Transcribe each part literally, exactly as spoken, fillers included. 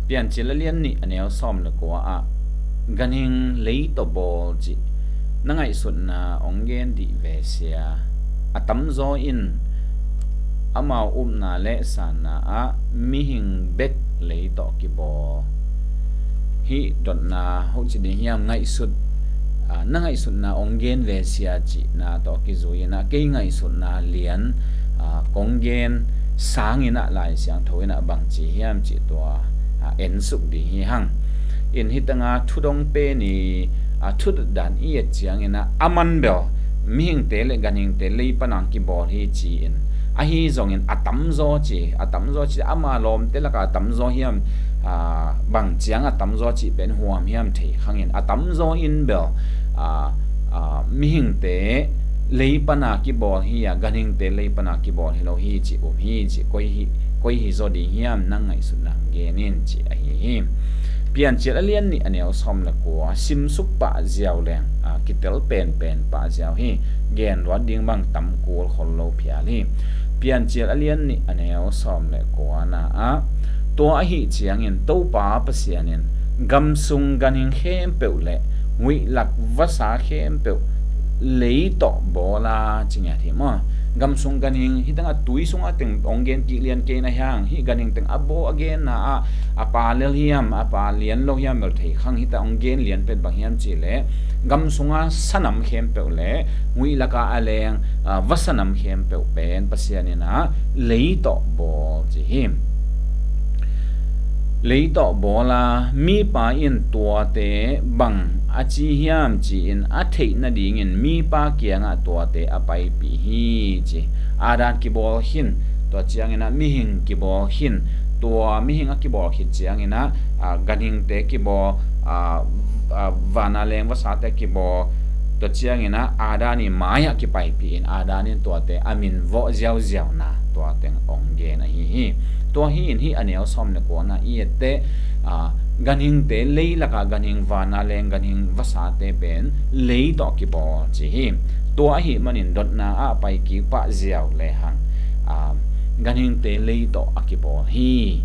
Piancil a lian nih a neu sawm le kua ah ganhing lei tawh bawl cih na ngaihsutna hong gen dih ve sia. A tamzaw in amau upna le sanna ah mihing bek lei tawh kibawl. Hih dotna hoci ding hiam, ngaihsut, ah, na ngaihsutna hong gen ve sia cihna tawh kizui in ah kei ngaihsutna lian, ah, kong gen sangin ah Lai Siangtho in ah bangci hiam cih tua, ah, ensuk ding hi hang. In hih tanga thu dong pen i, ah, thu dan i et ciangin ah a man bel mihingte le ganhingte lei pana kibawl hi ci-in, ahi zongin a tamzaw ci, a tamzaw ci ama lawmte lakah a tamzaw hiam, ah, bang ciang a tamzaw cih pen huam hiam thei khangin a tamzaw in bel, ah, ah, mihingte lei pana kibawl hi a, ganhingte lei pana kibawl hi lo hi ci um hi ci, koi hi, koi hi zaw ding hiam, nang ngaihsutna gen in ci ahi hi. Piancil a lian nih a neu sawm le kua simsuk pah ziau leng, ah, kitel penpen pah ziau hi. Gen luat ding bang tam kul khol lo phial hi. Piancil a lian nih a neu sawm le kuana ah, tua ahi ciangin Topa Pasian in gamsung ganhing khempeuh le nguihlak vasa khempeuh lei tawh bawl a, ci ngiat hi maw. Gamsung ganhing, hih tengah tui sungah teng hong gen kik lian kei na hiang, hih ganhing teng a bawl a genna ah a pa lel hiam, a pa lian lo hiam bel thei khang, hih tengah hong gen lian pen bang hiam cih leh gam sunga sanam khempeuh le nguihlaka a leng, ah, vasanam khempeuh pen Pasian in ah lei tawh bawl ci hi. Lei tawh bawl a, mipa in tuate bang a ci hiam ci-in a theih nadingin mipa kiangah tuate a paipih hi ci. Adam kibawl khin, tua ciangin ah mihing kibawl khin, tua mihing a kibawl khit ciangin ah, ah, ganhingte kibawl, ah, ah, vana leng vasate kibawl, tua ciangin ah Adam i mai-ah kipaipih in Adam in tuate a min vawh ziauziauna tua teng hong gen ahi hi. Tua hi in hih a neu sawm le kuana i et teh, ah, ganhingte lei lakah ganhing vana leng ganhing vasate pen lei tawh kibawl ci hi. Tua ahi manin dotna ah pai kik pah ziau le hang, ah, ganhingte lei tawh a kibawl hi.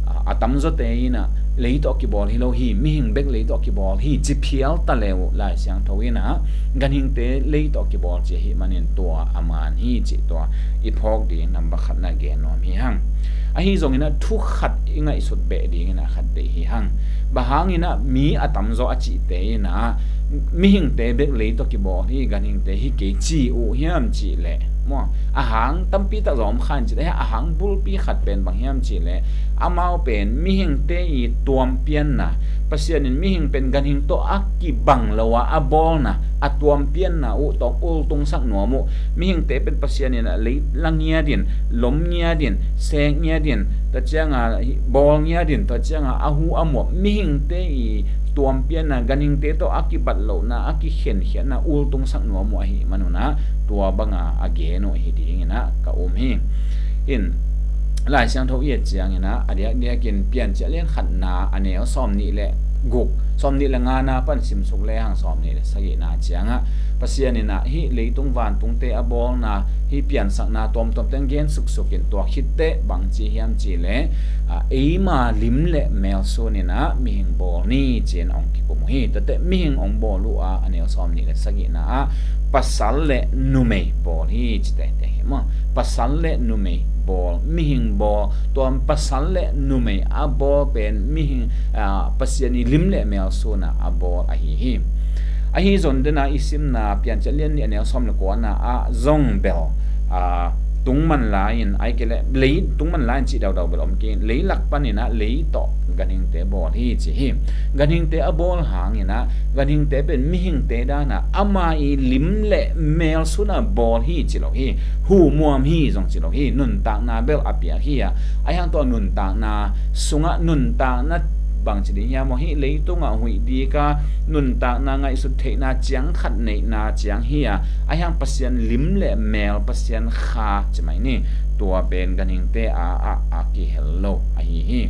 Ah, a tamzawte in ah lei tawh kibawl hi lo hi, mihing bek lei tawh kibawl hi ci phial ta le uh Lai Siangtho in ah ganhingte lei tawh kibawl ci ahi manin tua a man hi cih tua i phawk ding namba khatna gen nuam hi hang. Ahi zongin ah thu khat i ngaihsut beh dingin ah khat deih hi hang. Bang hangin ah mi a tamzaw a cihte in ah mihingte bek lei tawh kibawl hi, ganhingte hi kei ci uh hiam cih leh maw, a hang tampi tak zong om kha in cih leh, a hang bulpi khat pen bang hiam cih leh amau pen mihingte i tuampianna, Pasian in mihing pen ganhing tawh a kibang lo a a bawlna, a tuampianna uh tawh ultungsak nuam uh. Mihingte pen Pasian in ah lei la ngiat in, lom ngiat in, sek ngiat in, tua cianga bawl ngiat in, tua cianga a hu a muap mihingte i tuampianna, ganhingte tawh a kibat lohna, a kikhenkhiatna ultungsak nuam uh ahi manun ah tua banga a gen uh hi dingin ah ka um hi. In Lai Siangtho i et ciangin ah a diakdiakin Piancil a lian khatna a neu sawm nih le guk, sawm nih le ngana pan simsuk le hang sawm nih le sagihna ciangah Pasian in ah hih leitung vantungte a bawlna, hih piansakna tuamtuam teng gen suksuk in, tua khit teh bang ci hiam cih leh, ah, eima lim le mel sun in ah mihing bawl ni ci-in hong kikum uh hi. Tua teh mihing hong bawl uh a, a neu sawm nih le sagihna ah pasal le numei bawl hi ci teh teh hi maw. Pasal le numei bawl, mihing bawl, tua pasal le numei a bawl pen mihing, ah, Pasian i lim le mel sun ah a bawl ahi hi. Ahi zong dena i simna Piancil a lian nih a neu sawm le kuana ah zong bel, ah, tungman lai-in, ai kei leh lei tungman lai-in cih daudau bel om kei in, leilak panin ah lei tawh ganhingte bawl hi ci hi. Ganhingte a bawl hangin ah ganhingte pen mihingte dan ah ama i lim le mel sun ah bawl hi ci lo hi. Hu muam hi zong ci lo hi. Nuntakna bel a piak hi a, ahi hang tua nuntakna sungah nuntakna bang ci ding hiam maw, hih leitungah huih dik a nuntakna ngaihsut theihna ciang khat neihna ciang hi a, ahi hang Pasian lim le mel, Pasian kha ci mai ni. Tua pen ganhingte a, a, a kihel lo ahi hi.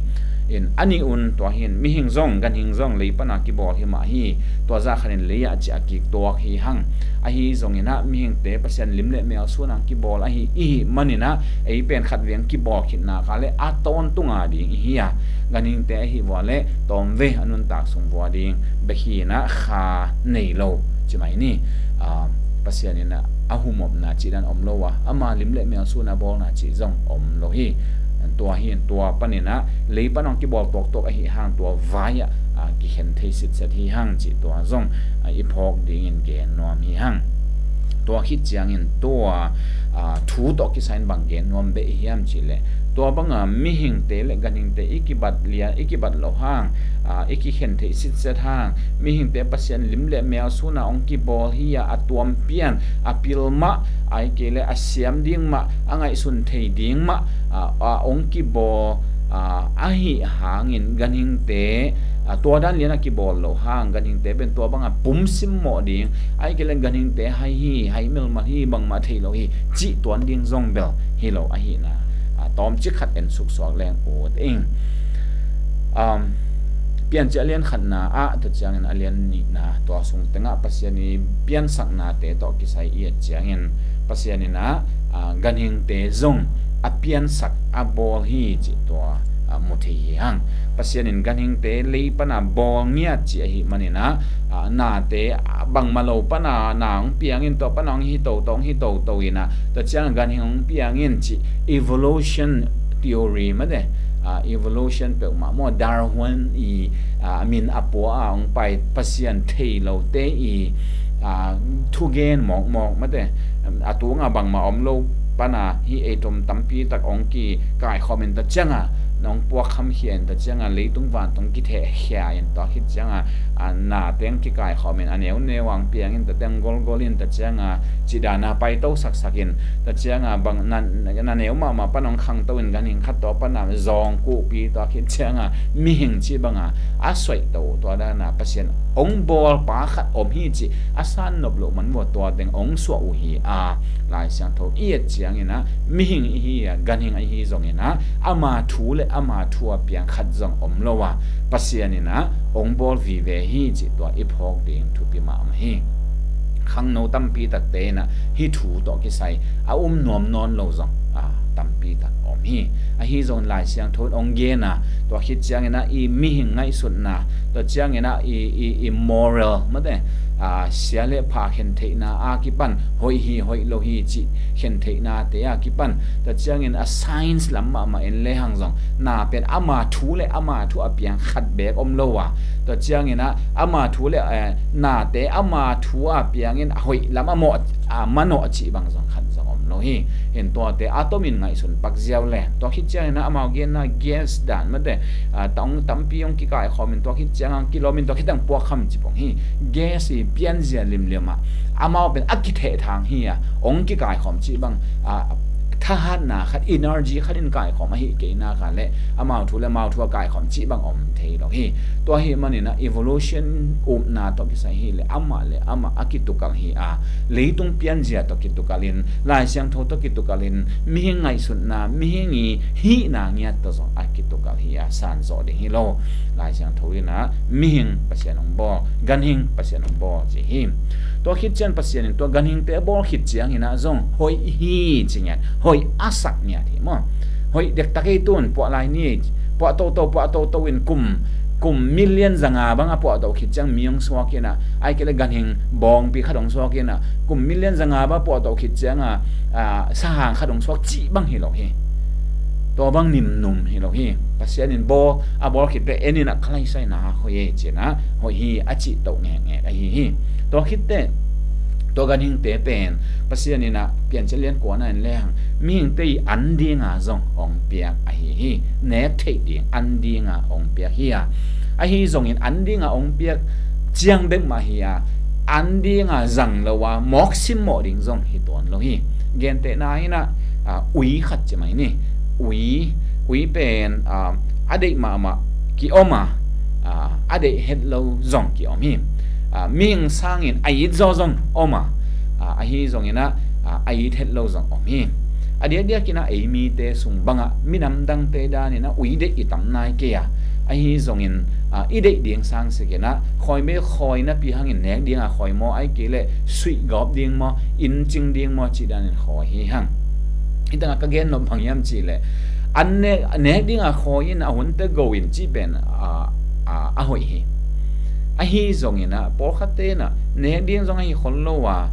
In a nih un tua hi in, mihing zong ganhing zong lei pana kibawl hi mah hi. Tua zah khanin lei ah ciah kik tuak hi hang. Ahi zongin ah mihingte Pasian lim le mel suna kibawl ahi i hih manin ah ei pen khatvei kibawl khit nak leh a tawntung a ding i hi a, ganhingte ahi vua leh tawm ve a nuntak sung vua ding bek hi in ah kha nei lo ci mai ni. Ah, Pasian in ah a humopna cih dan om lo a, ama lim le mel suna bawlna cih zong om lo hi. Tua hi in tua panin ah lei pan hong kibawl tuaktuak ahi hang tua vai ah, ah, kikhen thei sitset hi hang cih tua zong, ah, i phawk dingin gen nuam hi hang. Tua khit ciangin tua, ah, thu tawh kisai in bang gen nuam beh i hiam cih leh, tua banga mihingte le ganhingte i kibat lian, i kibat loh hang, ah, i kikhen theih sitset hang, mihingte Pasian lim le mel suna hong kibawl hi a, a tuampian, a pil mah, ahih kei leh a siam ding mah, a ngaihsun thei ding mah, ah, ah, hong kibawl, ah, ahi hangin ganhingte, ah, tua dan lian a kibawl loh hang, ganhingte pen tua banga pum simmawh ding, ahih kei leh ganhingte hai hi, hai melmal hi, bangmah thei lo hi, cih tuan ding zong bel hi lo ahihna, ah, tawmcik khat en suksuak leng ut ing. Um, Piancil a lian khatna ah, tua ciangin a lian nihna, tua sung tengah Pasian i piansaknate tawh kisai i et ciangin Pasian in ah, ah, ganhingte zong a piansak a bawl hi cih tua, ah, mu thei hi hang. Pasian in ganhingte lei pana bawl ngiat cih ahih manin ah, ah, nate, ah, bangmah lo pana na hong piangin tua pana hong hi toto, hong hi toto in ah, tua ciangin ganhing hong piangin cih evolution theory mate, ah, evolution peuhmah maw, Darwin i, ah, min a pua a hong pai Pasian thei lote i, ah, thugen mawkmawk mate, a tunga bangmah om lo pana hih ei tom tampi tak hong kikaikhawm in tua cianga nong puak khamkhia in tua cianga leitung vantung kithehkhia in tua khit cianga, ah, na teng kikaikhawm in a neuneu a hong piangin tua teng golgol in tua cianga cidana paito saksak in tua cianga bang na, na neu mahmah pan hong khangto in ganhing khat tua pana zawng kuhpi tua khit cianga mihing cih banga a soihto tua dana Pasian hong bawlpa khat om hi cih a san nop loh man vua tua teng hong suah uh hi a, Lai Siangtho i et ciangin ah mihing i hi a, ganhing i hi zongin ah ama thu le ama thu a piang khat zong om lo a, Pasian in ah hong bawl vive hi cih tua i phawk ding thupi mahmah hi. Khangno tampi takte in ah hih thu tawh kisai a um nuam nawn lo zong, ah, tampi tak om hi. Ahi zongin Lai Siangtho in hong gen a, tua khit ciangin ah i mihing ngaihsutna, tua ciangin ah i, i, i moral mate, ah, sia le pha khen theihna a kipan hoih hi hoih lo hi cih khen theihnate a kipan, tua ciangin a science lam mahmah en lehang zong na pen ama thu le ama thu a piang khat beek om lo a, tua ciangin ah ama thu le, eh, nate ama thu a piangin a hoih lam a mawh, a manawh cih bang zong khat zong om lo hi. Hin tuate a tomin ngaihsun pak ziau le tua khit ciangin ah amau genna gas dan mate, ah, tang tampi hong kikaikhawm in tua khit ciangin kilawm in tua khit tang puak kham ci pong hi. Gas i pianzia limlim ah amau pen a kithehthang hi a, hong kikaikhawm cih bang, ah, thahatna khat, energy khat in kaikhawm ahi kei nak leh amau thu le amau thu a kaikhawm cih bang om thei lo hi. Tua ahih manin ah evolution upna tawh kisai hi le amah le amah a kitukal hi a, leitung pianzia tawh kitukal in, Lai Siangtho tawh kitukal in, mihing ngaihsutna, mihing i hihna ngiat tawh zong a kitukal hi a, san zawh ding hi lo. Lai Siangtho in ah mihing Pasian hong bawl, ganhing Pasian hong bawl ci hi. Tua khit ciang Pasian in tua ganhingte a bawl khit ciangin ah zong hoih hi ci ngiat, hoih a sak ngiat hi maw. Hoih dektak ei tun puah lai ni, puah toto, puah toto in kum, kum million zanga bang a puah to khit ciang mi hong suak in ah, ahih kei leh ganhing bawngpi khat hong suak in ah, kum million zanga bang a puah to khit ciang a, ah, sahang khat hong suak cih bang hi lo hi. Tua bang nimnum hi lo hi. Pasian in bawl, a bawl khit peuh en in ah ka laisai na hoih e ci in ah hoih hi a cih to ngekngek ahi hi. Tua khit teh tua ganhingte pen Pasian in ah Piancil lian kuana in lehang mihingte i an dinga zong hong piak ahi hi. Nek theih ding an dinga hong piak hi a, ahi zongin an dinga hong piak ciang bek mah hi a, an dinga zang lo a mawk simmawh ding zong hi tuan lo hi. Gentehna in ah, ah, ui khat ci mai ni. Ui, ui pen, ah, a deih mahmah kiom a, ah, a deih het lo zong kiom hi. Ah, mihing sangin a it zaw zong om a, ah, ahi zongin ah, ah, a it het lo zong om hi. A diakdiakin ah ei mite sung bangah minam dangte danin ah ui deih i tam nai kei a, ahi zongin ah i deih ding sangsikin ah khawi bel khawi napi hangin nek ding a khawi maw, ahih kei leh suih gawp ding maw, inn cing ding maw cih danin khawi hi hang. Hih tengah ka gen nop bang hiam cih leh an nek, nek ding a khawi in a hunte go in cih pen ah, ah, a hoih hi. Ahi zongin ah pawlkhatte in ah nek ding zong ahi khol lo a,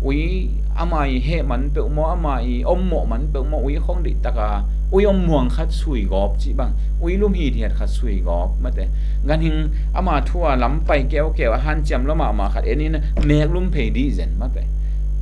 ui ama i heh man peuh maw, ama i ommawh man peuh maw, ui khong dih taka ui om muang khat sui gawp cih bang, ui lum hithiat khat sui gawp mate. Ganhing ama thu a lam pai keukeu a hanciam lo mahmah khat en in mek lum phei dih zen mate.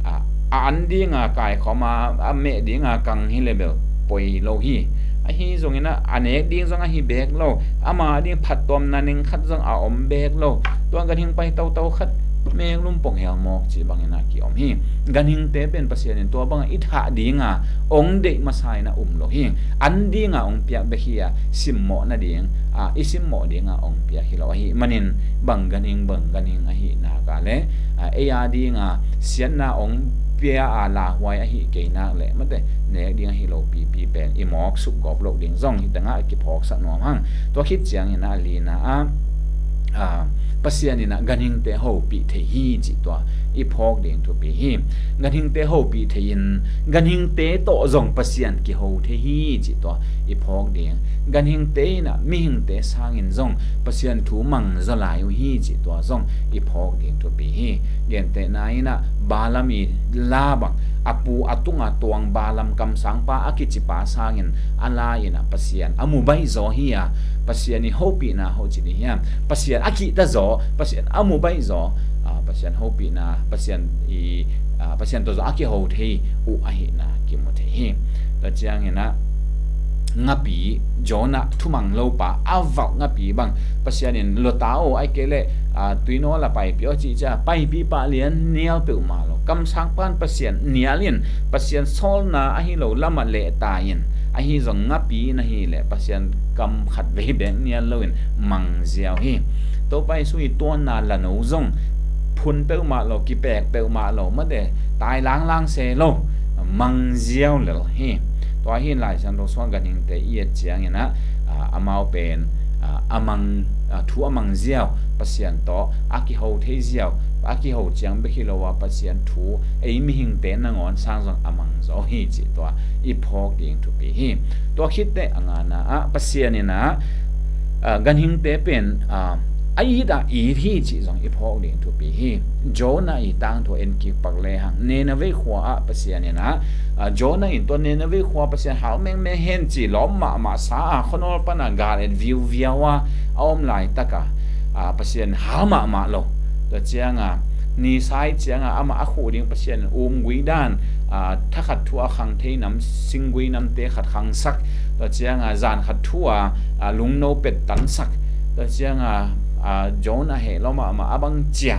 A, a an dinga kaikhawm a, a meh dinga kang hi le bel poi lo hi. Ahi zongin ah a nek ding zong ahi bek lo, ama ding phattuamna ning khat zong a om bek lo. Tua ganhing pai toto khat mek lum pong hel mawk cih bangin ah kiom hi. Ganhingte pen Pasian in tua bangah i thah dinga ong deih masa in ah um lo hi. An dinga ong piak bek hi a, simmawh nading a, i simmawh dinga ong piak hi lo ahih manin bang ganhing bang ganhing ahih nak a le a, ei a dinga siatna ong pia a lauhuai ahih kei nak le mate, nek ding ahi lo pipi pen i mawk suk gawp loh ding zong hih tengah kiphawksak nuam hang. Tua khit ciangin ah a lina ah, ah, Pasian in ah ganhingte hopih thei hi cih tua i phawk ding thupi hi. Ganhingte hopih thei in ganhingte tawh zong Pasian kiho thei hi cih tua i phawk ding. Ganhingte in ah mihingte sangin zong Pasian thu mangzaw lai uh hi cih tua zong i phawk ding thupi hi. Gentehna in ah Balaam i la bang, a pu a tunga tuang Balaam kamsangpa a kicipa sangin a la in ah Pasian a mu baihzaw hi a, Pasian i hopihna hoci ding hiam, Pasian a kihtazaw, Pasian a mu baihzaw, a, Pasian hopihna, Pasian i, a, Pasian tawh zaw a kiho thei uh ahihna kimu thei hi. Tua ciangin ah ngapi, Jonah thumang lopa a valh ngapi bang Pasian in lota aw, ahih kei leh a, tuinawl a paipih aw cih ciang paipih pah lian nial peuhmah lo. Kamsangpan Pasian nial in, Pasian sawlna ahi lo lamah lehta in, ahi zong ngapi in ahih leh Pasian kam khat vei bek nial loin mangziau hi. Topa Jesu i tuanna lano zong phun peuhmah lo, kipek peuhmah lo, mate, tai langlang se lo, mangziau lel hi. Tua hi in Lai Siangtho sungah ganhingte i et ciangin ah, a, amau pen, a, a mang, a, thu a mangziau, Pasian tawh a kiho theiziau, a kiho ciang bek hi lo a, Pasian thu ei mihingte nangawn sang zong a mangzaw hi cih tua i phawk ding thupi hi. Tua khit teh a ngana ah Pasian in ah, a, ganhingte pen, a, a it ah it hi cih zong i phawk ding thupi hi. Jonah i tangthu en kik pak lehang, Nineveh khua ah Pasian in ah, a, Jonah in tua Nineveh khua Pasian hau mengmeng hen ci lawm mahmah sa a, khuanawl pana gal et viuviau a, a om laitak a, a, Pasian hau mahmah lo. Tua cianga ni sai cianga amah a khuh ding Pasian in umgui dan, a, thakhat thu a khang thei nam, singgui namte khat khangsak. Tua cianga zan khat thu a, a, lungno pet tansak. Tua cianga, a, Jonah heh lo mahmah, a bang cia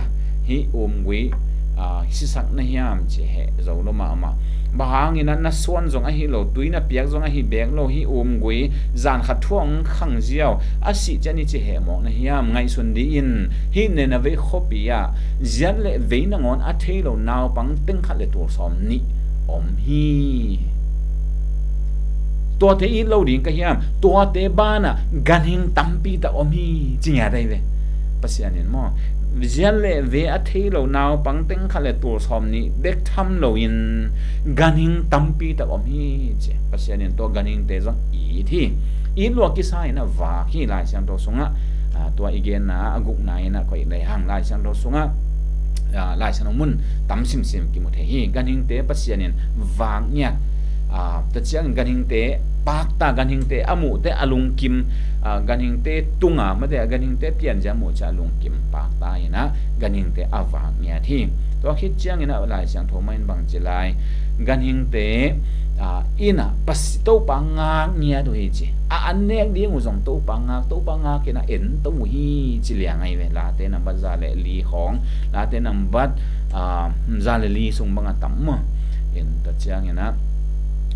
hih umgui, a, sisak na hiam ci heh zo lo mahmah. Bang hangin ah na suan zong ahi lo, tui na piak zong ahi bek lo, hih umgui zan khat thu a hong khang ziau, a sih ciang i ci heh mawk na hiam? Ngaihsun dih in, hih Nineveh khuapi ah ziat le vei nangawn a thei lo naupang teng khat le tul sawm nih om hi. Tuate it lo ding ka hiam? Tuate banah ganhing tampi tak om hi, ci ngiat ahi ve. Pasian in maw, ziat le vei a thei lo naupang teng khat le tul sawm nih bek tham loin ganhing tampi tak om hi, ci. Pasian in tua ganhingte zong it hi. It lua kisa in a vak hi. Lai Siangtho sungah, a, tua i genna a gukna in a koih lehang, Lai Siangtho sungah, a, Lai Siangtho mun tam simsim kimu thei hi. Ganhingte Pasian in vak ngiat, a, tua ciangin ganhingte pakta, ganhingte a muhte a lungkim, a, ganhingte tunga mate, a, ganhingte pianzia muh ciang a lungkim pakta in a ganhingte a vak ngiat hi. Tua khit ciangin a Lai Siangtho mah in bang ci lai, ganhingte, a, in a Pasi-, Topa ngak ngiat uh hi ci. A an nek ding uh zong Topa ngak, Topa ngak in a en to uh hi ci liang ahi ve. Late nambat za le li khawng, Late nambat, a, za le li sung bang a tam maw. In tua ciangin a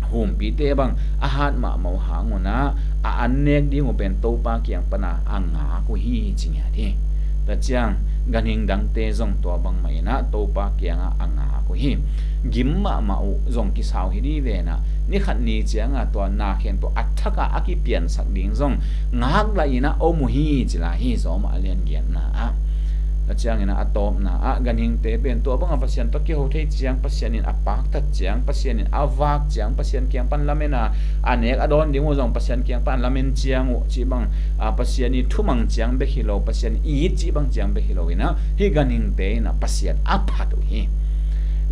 humpite bang a hat mahmah uh hang un a, a an nek ding uh pen Topa kiang pana a ngak uh hi ci ngiat hi. Tua ciang ganhing dangte zong tua bangmah inah Topa kiangah a ngak uh hi. Gim mahmah uh zong kisau hi dih venah, ni khat ni ciangah tua na khempeuh a thakah a kipiansak ding zong ngaklah inah om uh hi, ci lai hi. Zawmah a lian giatna ah. Tua cianginah a tawpna ah ganhingte pen tua bangah Pasian tawh kiho thei ciang, Pasian in a paktat ciang, Pasian in a vak ciang, Pasian kiang pan lamen a, a nek a dawn ding uh zong Pasian kiang pan lamen ciang uh cih bang, a, Pasian i thumang ciang bek hi lo, Pasian i it cih bang ciang bek hi lo inah, hih ganhingte inah Pasian a phat uh hi.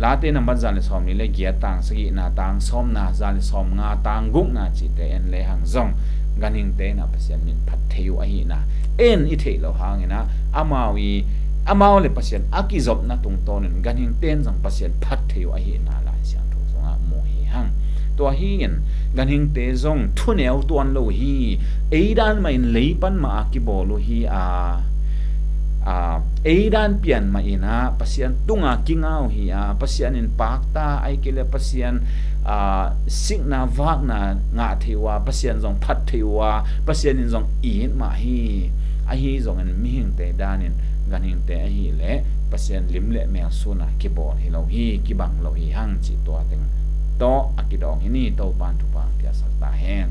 Late nambat za le sawm li le giat, tang sagihna, tang sawmna, za le sawm nga, tang gukna cihte en lehang zong ganhingte inah Pasian min phat thei uh ahihna en i theih loh hanginah, amau i, amau le Pasian a kizopna tungtawnin ganhingte in zong Pasian phat thei uh ahihna Lai Siangtho sungah mu hi hang. Tua hi-in ganhingte zong thuneu tuan lo hi. Ei dan mahin lei pan mah a kibawl uh hi a, a, ei dan pian mah inah Pasian tunga kinga uh hi a, Pasian in pakta, ahih kei leh Pasian, a, sikna vakna ngah thei uh a, Pasian zong phat thei uh a, Pasian in zong it mah hi. Ahi zongin mihingte danin ganhingte ahih leh Pasian lim le mel sunah kibawl hi lo hi, kibang lo hi hang cih tua teng tawh a kidawng hi ni. Topan thupha piaksak ta hen.